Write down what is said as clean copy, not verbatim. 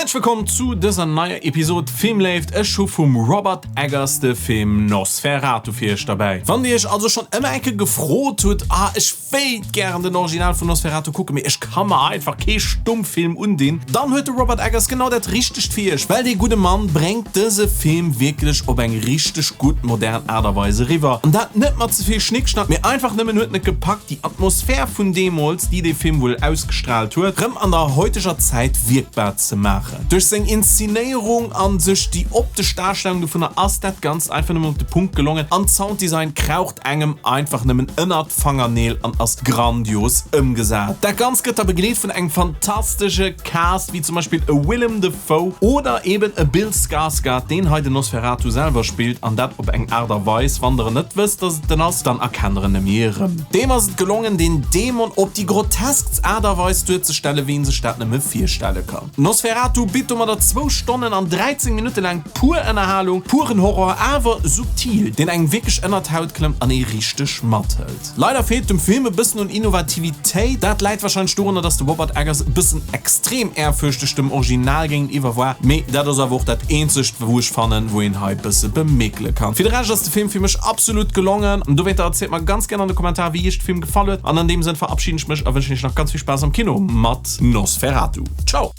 Häerzlech wëllkomm zu dëser neier Episod Filmléift. Ech hu vum Robert Eggers de Film Nosferatu fir iech derbäi. Wann dir iech also schonn ëmmer eng Kéier gefrot hutt, ah ech wéilt gären den Original vun Nosferatu kucken, mee ech ka mer einfach kee Stummfilm undinn, dann huet de Robert Eggers genau dat richtegt fir iech, well dee gudde Mann bréngt dëse Film wierklech op eng richteg gutt modern Aart a Weis eriwwer. An dat net mat ze vill Schnickschnack, mee einfach nëmmen huet en et gepackt, déi Atmosphär vun deemools, déi dee Film wuel ausgestraalt huet, rëm an der heuteger Zäit wierkbar ze maachen. Duerch seng Inszenéierung an sech déi optesch Darstellung dovunner ass dat Ganzt einfach nëmmen op de Punkt gelongen an d'Sounddesign kraucht engem einfach nëmmen ënnert d'Fangerneel an ass grandios ëmgesat. Dat Ganzt gëtt da begleet vun engem fantastesche Cast wéi zum Beispill e Willem Dafoe oder eben e Bill Skarsgård, deen hei den Nosferatu selwer spillt an dat op eng Aart a Weis, wann der en net wësst, dass et en ass, dann erkennt der en nëmme erëm. Deem ass et gelongen, den Dämon op déi groteskst Aart a Weis duerzestellen, wéi een sech dat nëmme virstelle kann. Nosferatu bitt domadder zwou Stonnen an 13 Minutte laang pur Ënnerhalung, puren Horror, awer subtil, deen engem wierklech ënnert d'Haut klëmmt an ee richteg mathëlt. Leider feelt dem Film e bëssen un Innovativitéit. Dat läit warscheinlech dorunner, dass de Robert Eggers e bëssen extrem ehrfürchteg dem Original géintiwwer war, mee dat ass awer och dat eenzegt, wou ech fannen, wou een hei bësse beméckele kann. Fir de Rescht ass de Film fir mech absolut gelongen an dowéinter erzielt mer ganz gär an de Kommentar, wéi iech de Film gefall huet an an deem Sënn verabschiden ech mech a wënschen iech nach ganz vill Spaass am Kino mat Nosferatu. Ciao!